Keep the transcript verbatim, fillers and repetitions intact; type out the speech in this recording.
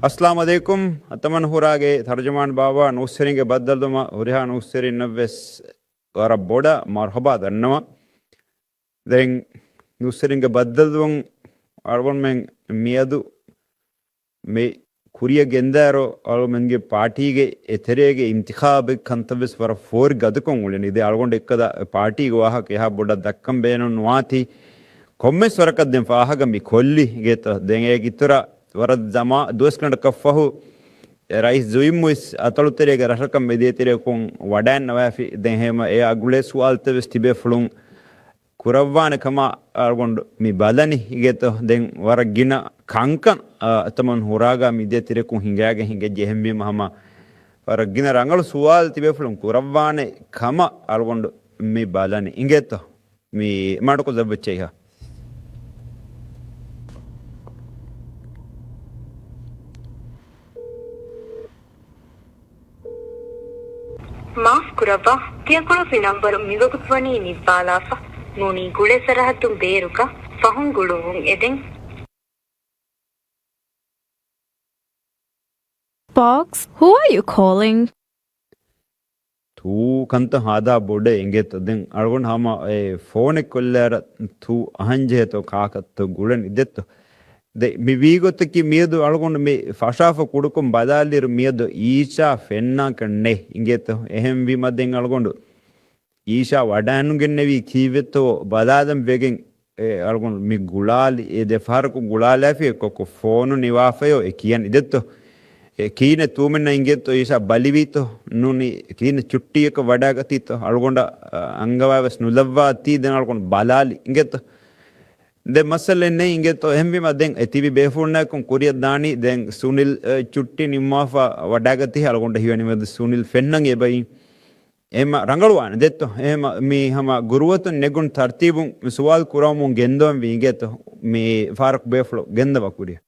އައްސަލާމު ޢަލައިކުމް. އަތަމަން ހުރާގެ ތަރުޖަމާން ބާވާ ނޫސްވެރިންގެ ބައްދަލުވުމަށް ހުރިހާ ނޫސްވެރިންނަށްވެސް ވަރަށް ބޮޑަށް މަރުޙަބާ ދަންނަވަން. ދެން ނޫސްވެރިންގެ ބައްދަލުވުން އަޅުގަނޑުމެން މިއަދު މި ކުރިއަށް ގެންދާއިރު، އަޅުގަނޑުމެންގެ ޕާޓީގެ އެތެރޭގެ އިންތިޚާބެއް ކަންތައް ވެސް ވަރަށް ފޯރި ގަދަކޮށް އުޅެނީ. ދެ އަޅުގަނޑު އެއްކަލަ ޕާޓީގެ ވާހަކަ އެހާ ބޮޑަށް ދައްކަން ބޭނުން ނުވާތީ، ކޮންމެސް ވަރަކަށް ދެން ފާހަގަ މި ކޮށްލި ގެތަ. ދެން އޭގެ އިތުރަށް ވަރަށް ޒަމާ ދުވަސް ގަނޑަކަށްފަހު ރައީސް ޒުއިމް ވެސް އަތޮޅުތެރޭގެ ރަށަކަށް މެދޭތެރެއަކުން ވަޑައިންނަވާފި. ދެން ހޭމަ އެ އަގުލޭ ސުވާލުތައް ވެސް ތިބޭފުޅުން ކުރައްވާނެ ކަމަށް އަޅުގަނޑު މި ބަލަނީ އިނގޭތޯ. ދެން ވަރަށް ގިނަ ކަންކަން އަތަމަން ހުރާގާ މިދޭތެރެކުން ހިނގާގެން ހިނގައްޖެ. އެހެންވީމަ ހަމަ ވަރަށް ގިނަ ރަނގަޅު ސުވާލު ތިބޭފުޅުން ކުރައްވާނެ ކަމަށް އަޅުގަނޑު މި ބަލަނީ އިނގޭތޯ. މި މަޑުކޮށް ޒައްބައްޗައިހާ. މާފް ކުރައްވާ، ތިއަކުޅަ މި ނަންބަރު މިވަގުތު ވަނީ ނިއްވާލާފަ. ނޫނީ ގުޅޭ ސަރަހައްދުން ބޭރުގަ ފަހުން ގުޅުއްވުން އެދެން. Box, who are you calling? ތޫ ކަންތައް ހާދާ ބޮޑެއް އިނގޭތޯ. ދެން އަޅުގަނޑު ހަމަ އެ ފޯނެއް ކޮށްލާއިރަށް ތޫ އަހަންޖެހޭތޯ ކާކަށްތޯ ގުޅެން އިދެއްތޯ. ދެ މި ވީގޮތަކީ މިއަދު އަޅުގަނޑު މި ފަށާފަ ކުޑަކޮށް ބަލާލިއިރު މިއަދު އީޝާ ފެންނާކަށް ނެތް އިނގޭތޯ. އެހެންވީމަ ދެން އަޅުގަނޑު އީޝާ ވަޑައިނުގެންނެވީ ކީއްވެތޯ ބަލާލަން ވެގެން އެ އަޅުގަނޑު މި ގުޅާލި، އެ ދެފަހަރަކު ގުޅާލާފި އެއްކޮށް ކޮށް ފޯނު ނިވާފަޔޯ އެ ކިޔަން އިދެއްތޯ. އެ ކީނެ ތޫމެންނަށް އިނގޭތޯ އީޝާ ބަލިވީތޯ ނޫނީ ކީނެ ޗުއްޓީއަކަށް ވަޑާގަތީތޯ އަޅުގަނޑަށް އަންގަވާވެސް ނުލައްވާތީ ދެން އަޅުގަނޑު ބަލާލި އިނގޭތޯ. ދެން މައްސަލައެއް ނެތް އިނގޭތޯ. އެހެންވީމަ ދެން އެ ތިބި ބޭފުޅުންނާއެކު ކުރިއަށް ދާނީ ދެން ސުނިލް އެ، ޗުއްޓީ ނިންމާފަ ވަޑާގަތީ އަޅުގަނޑަށް ހީވަނީ މިއަދު ސުނިލް ފެންނަން އެބައިން. އެހެމަ ރަނގަޅުވާނެ ދެއްތޯ. އެހެމަ މި ހަމަ ގުރުއަތުން ނެގުން ތަރްތީބުން ސުވާލު ކުރަމުން ގެންދަވަން ވީ އިނގޭތޯ. މި ފާރަކު ބޭފުޅު ގެންދަވާ ކުރިއަށް.